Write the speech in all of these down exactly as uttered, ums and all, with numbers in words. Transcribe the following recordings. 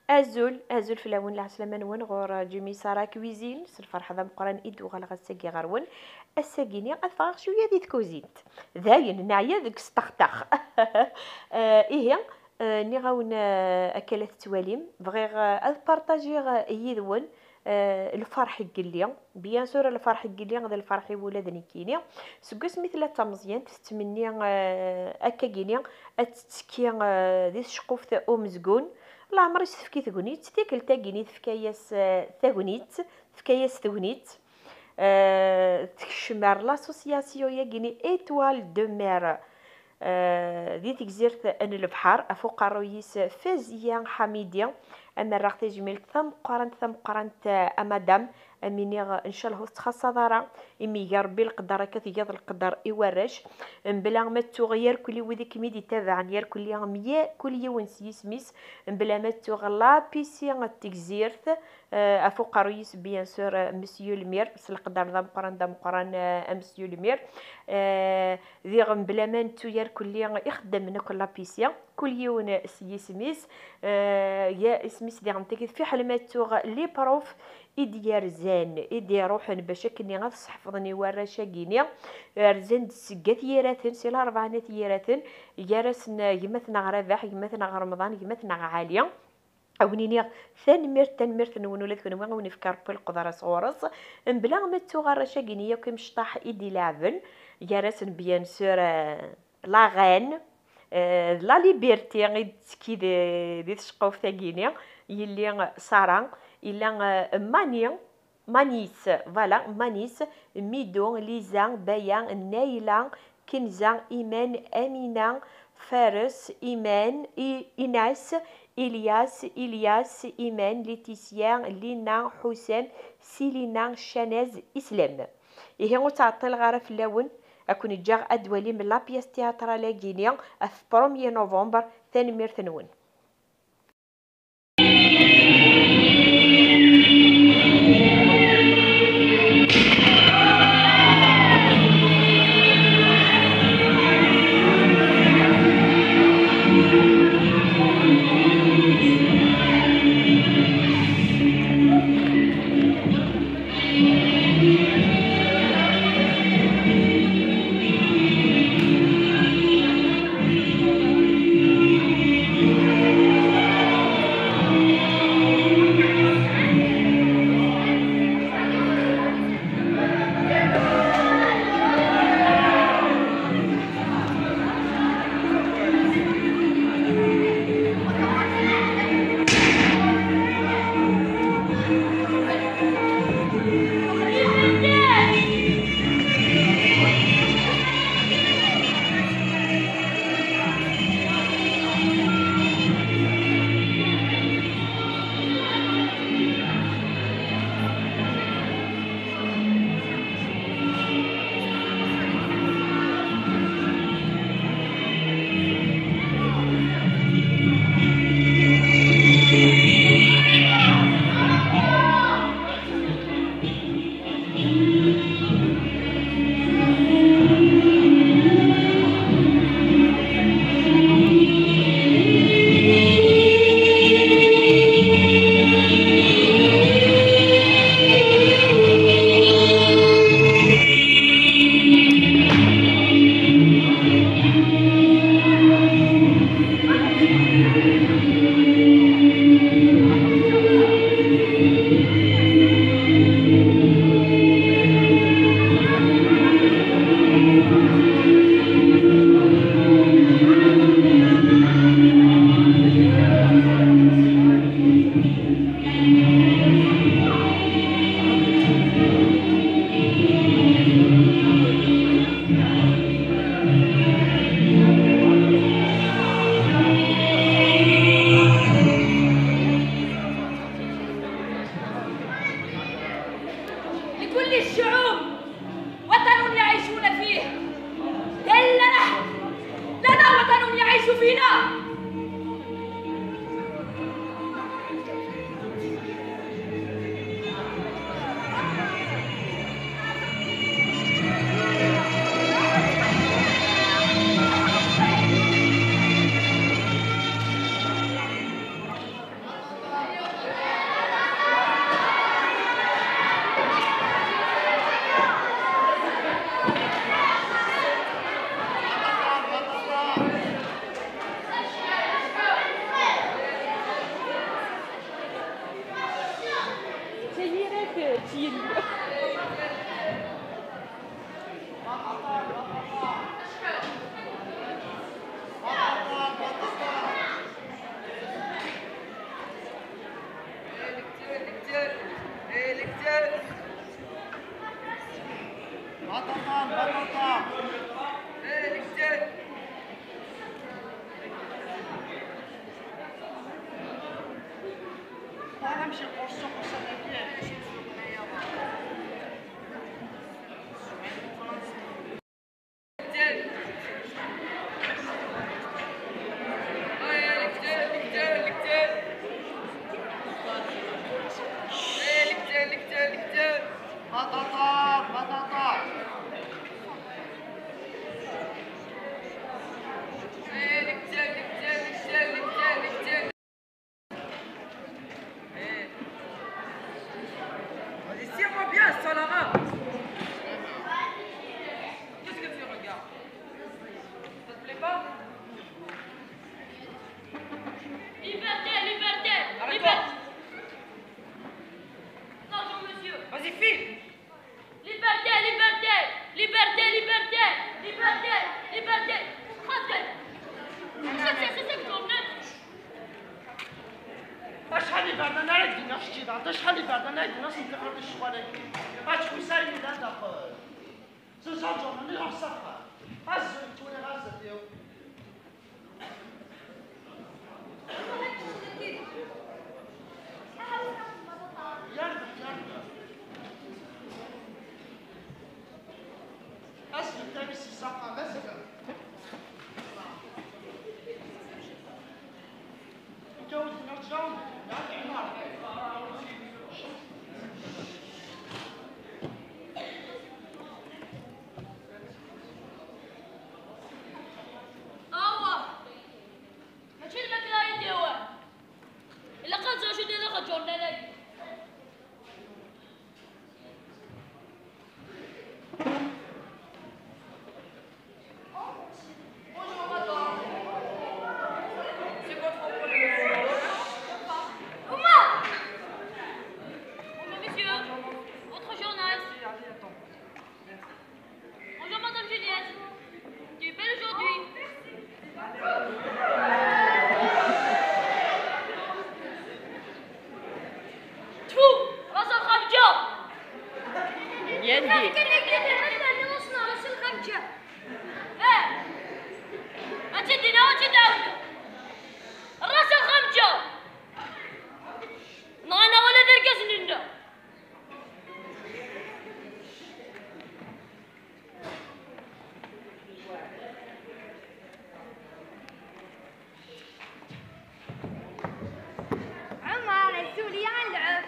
Azul, azul fell-awen, lɛeslama-nwen ɣur Jimmy Sara Cuisine. S lferḥ d ameqqran i d-uɣaleɣ ass-agi ɣer-wen. Ass-agi-ni ad ffɣeɣ cwiya di tkuzint. Dayen, neɛya deg sṭexṭex. Eh, ihi, eh, nniɣ-awen, eh, akka la tettwalim, bɣiɣ, eh, ad partajiɣ, eh, yid-wen, eh, lferḥ i yelli. Bien sûr, lferḥ i yelli d lferḥ-iw ula d nekkini. Seg wasmi tella d tameẓyant, tettmenni, eh, akkagini ad tettekki, eh, di tceqquft umezgun. Leɛmer-is tefki tegnit, tikkelt-agini tefka-yas, eh, tagnit, tefka-yas tegnit. Eh, tekcem ar l'association-yagini Étoile de Mer. Eh, di tegzirt n lebḥer, af uqerruy-is Faziya Ḥamidi, am rraɣ tajmilt tameqqrant, tameqqrant, eh, a madam, am iniɣ, ncallah ur tettxaṣṣaḍ ara, imi iga Rebbi leqder akka tgiḍ leqder i warrac, mebla ma ttuɣ yarkul i wid i kem-id-ittabaɛen, yarkul, mya-, kul yiwen s yisem-is, mebla ma ttuɣ la P C n tegzirt, eh, af uqerruy-is, bien sûr, eh, Monsieur le Maire, s leqder d ameqqran, d ameqqran, eh, a Monsieur le Maire. Eh, Diɣ, mebla ma nettu yarkulli ixeddamen akk n la P C, kul yiwen s yisem-is, eh, ya isem-is diɣen tagi, fiḥel ma ttuɣ les profs i d-yerzan, i d-iruḥen bac akken ad sḥefḍen i warrac-agi-ni, rzan-d seg At Yiraten, si larebɛa n At Yiraten, gar-asen gma-tneɣ Rabaḥ, gma-tneɣ Remḍan, gma-tneɣ Ɛali. A wen-iniɣ tanemmirt, tanemmirt-nwen ula d kenwi, a wen-ifk Rebbi leqder-is ɣur-s. Mebla ma ttuɣ arrac-agi-ni yakk imecṭaḥ i d-ileɛben, gar-asen, bien sûr, eh, la reine, eh, la liberté i d-tettekki di, di tceqquft-agi-ni, yelli Sara, yella, eh, Mani, Manis, voilà, Manis, Mido, Liza, Baya, Nayla, Kenza, Iman, Amina, Fares, Iman, I-, Inas, Ilyas, Ilyas, Iman, Laetitia, Lina, Ḥusam, Silina, Canaz, Islam. Ihi ur ttɛeṭṭileɣ ara fell-awen, ad ken-ǧǧeɣ ad d-twalim la pièce théâtrale-agi-ni ɣef premier novembre. Tanemmirt-nwen. بطاطا، بطاطا. انا نمشي نقول السوق وسنة كبير. بطاطا، بطاطا. Vas-y, serre-moi bien, sale arabe. Qu'est-ce que tu regardes? Ça te plaît pas? Liberté, liberté, liberté. Pardon, monsieur. Vas-y, file. Liberté, liberté, liberté, liberté, liberté, liberté. Liberté. Acḥal iberdan ara d-iniɣ kečč d acḥal iberdan ara d-iniɣ sentixer di ccɣel-agi. Acḥal sari yellan daxel. Zuẓ aǧur-nni ɣer s axxam. Azul, ttwaliɣ azal-iw. Yerbeḥ, yerbeḥ. Azul, tamis s axxam, azul. Awa! Mačči d lmakla i d-yewwan. Ilaq ad nẓer acu d-yenna aǧurnal-agi. Monsieur, votre journal. Bonjour, Madame Juliette. Tu es belle aujourd'hui. Tfu! Ras al-khamja! Yendi. Ras al-khamja! Eh! Ad tt-id-iniɣ, ad tt-id-ɛawdeɣ. Ras al-khamja! Nɣan-aɣ ula d irgazen-nneɣ. عمر، الزولية نلعب.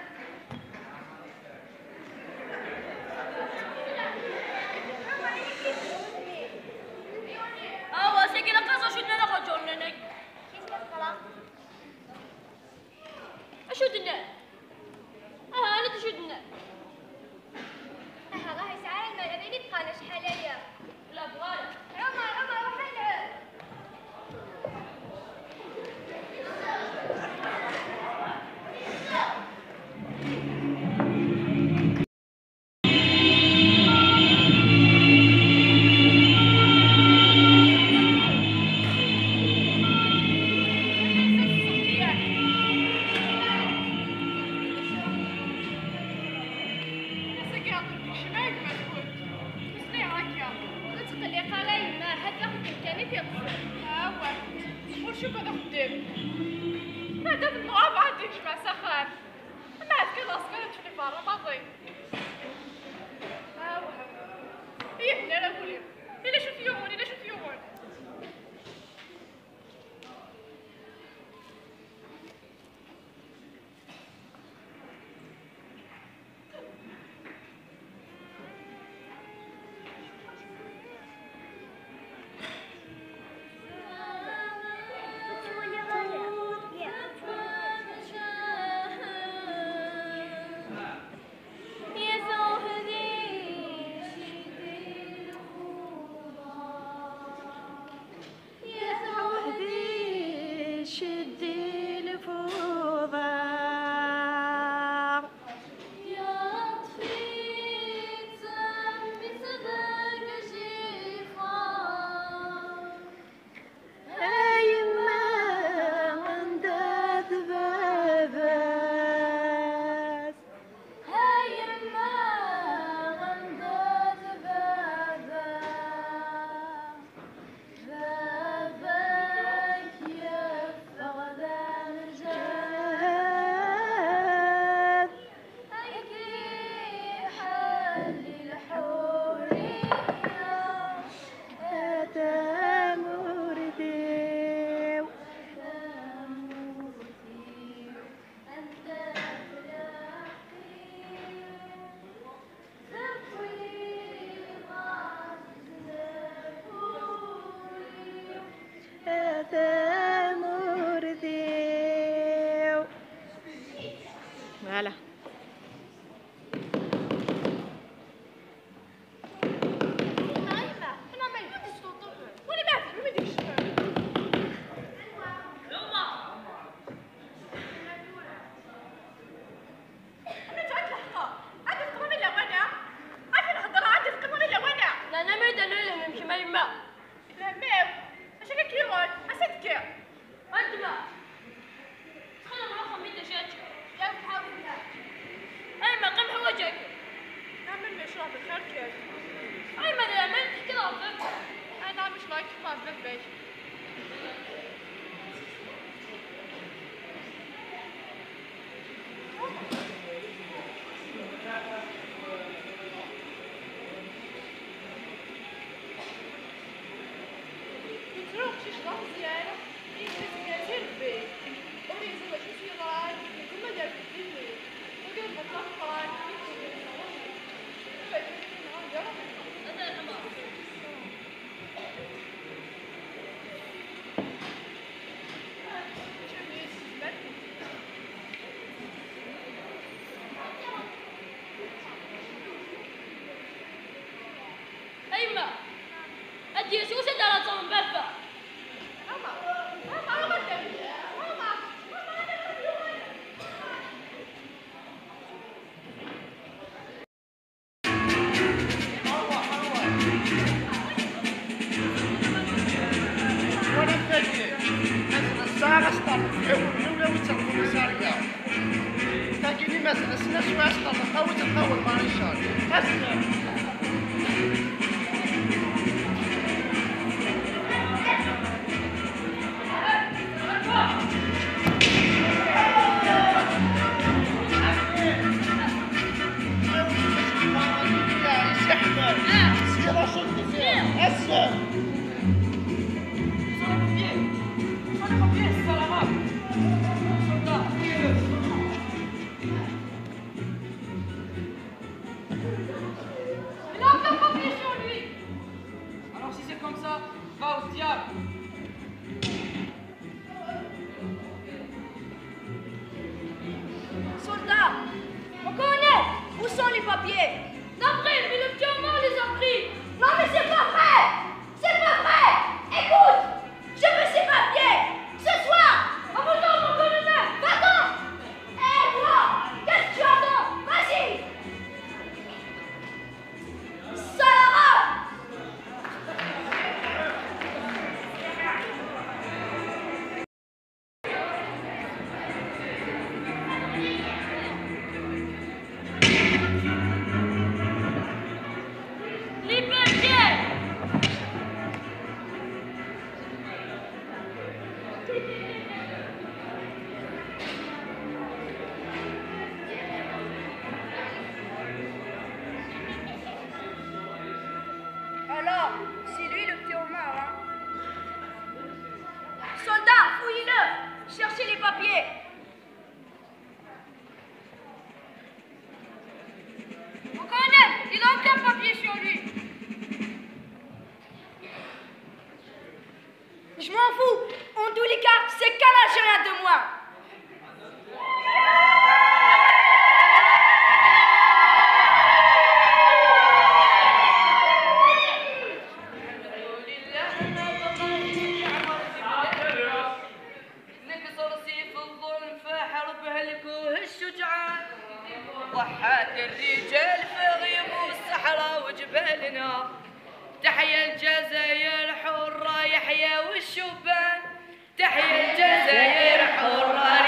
اوا ساكي لا قاصة شو لنا خرجوا لنا. Acu d-nnan? Aha, ala d acu d-nnan. Aha, ɣah yesɛa lmal, ad yili bqan acḥal aya. La bɣan. Ɛumer, Ɛumer, ruḥ ad nɛum. Ur ttqelliq ara yemma, ha-t-a axeddem kan i t-iṭṭfen. Awah, ur cukkeɣ d axeddem. Tɛedda temɣer, bɣa ad d-yekcem s axxam. Ama ɛad kan ɣas kan ad tečč di berra maḍi. Awah. Ihi, nna ara wuli. Ila acu t-yuɣen, ila acu t-yuɣen. Voilà. Lehna ma yedda lehna, yemkem a yemma. Lehna-w, acu akka k-yuɣen? Ass-a tekkiḍ. Weltma, ttxil-m ruḥ xemmem-d acu ad teččeḍ. Yak ḥawi. A yemma, qqim ḥwaǧ-ak. Amen, maca d lxir kan. A yemma, d laman teḥkiḍ ɣef baba. Ana mec la kif ɣef baba-k. Yettru uqcic d ameẓyan, yekkat-d Rebbi. Ur yeẓri d acu s-yeḍran, yeggumma ad yerfed diri. Wagi d lbaṭel ameqqran. A yemma, ad d-yas usa d ara ẓren baba. Tagi-nni mazal ass-a s wayeɣ s ṭṭerḍeq, awi-tt lqawel Marichal. Ass-a. Il a encore copié sur lui. Alors si c'est comme ça, va au diable. Soldat, on connaît. Où sont les papiers? D'après, mais le petit Omar les a pris. Non, mais c'est pas vrai. C'est pas vrai. Écoute, je veux ces papiers. Ce soir, avant le mon colonel, va-t'en. Et toi, qu'est-ce que tu attends? Vas-y. Salope. Alors, c'est lui le petit Omar, hein? Soldat, fouillez-le! Cherchez les papiers! Mon colonel, il n'a aucun papier sur lui. Je m'en fous. En tous les cas, c'est qu'un Algérien de moins. نكسر سيف الظلم في حرب هلكوه الشجعان. ضحات الرجال في غيم الصحراء وجبالنا. تحيا الجزائر حرة، يحيا والشبان. تحيا الجزائر حرة.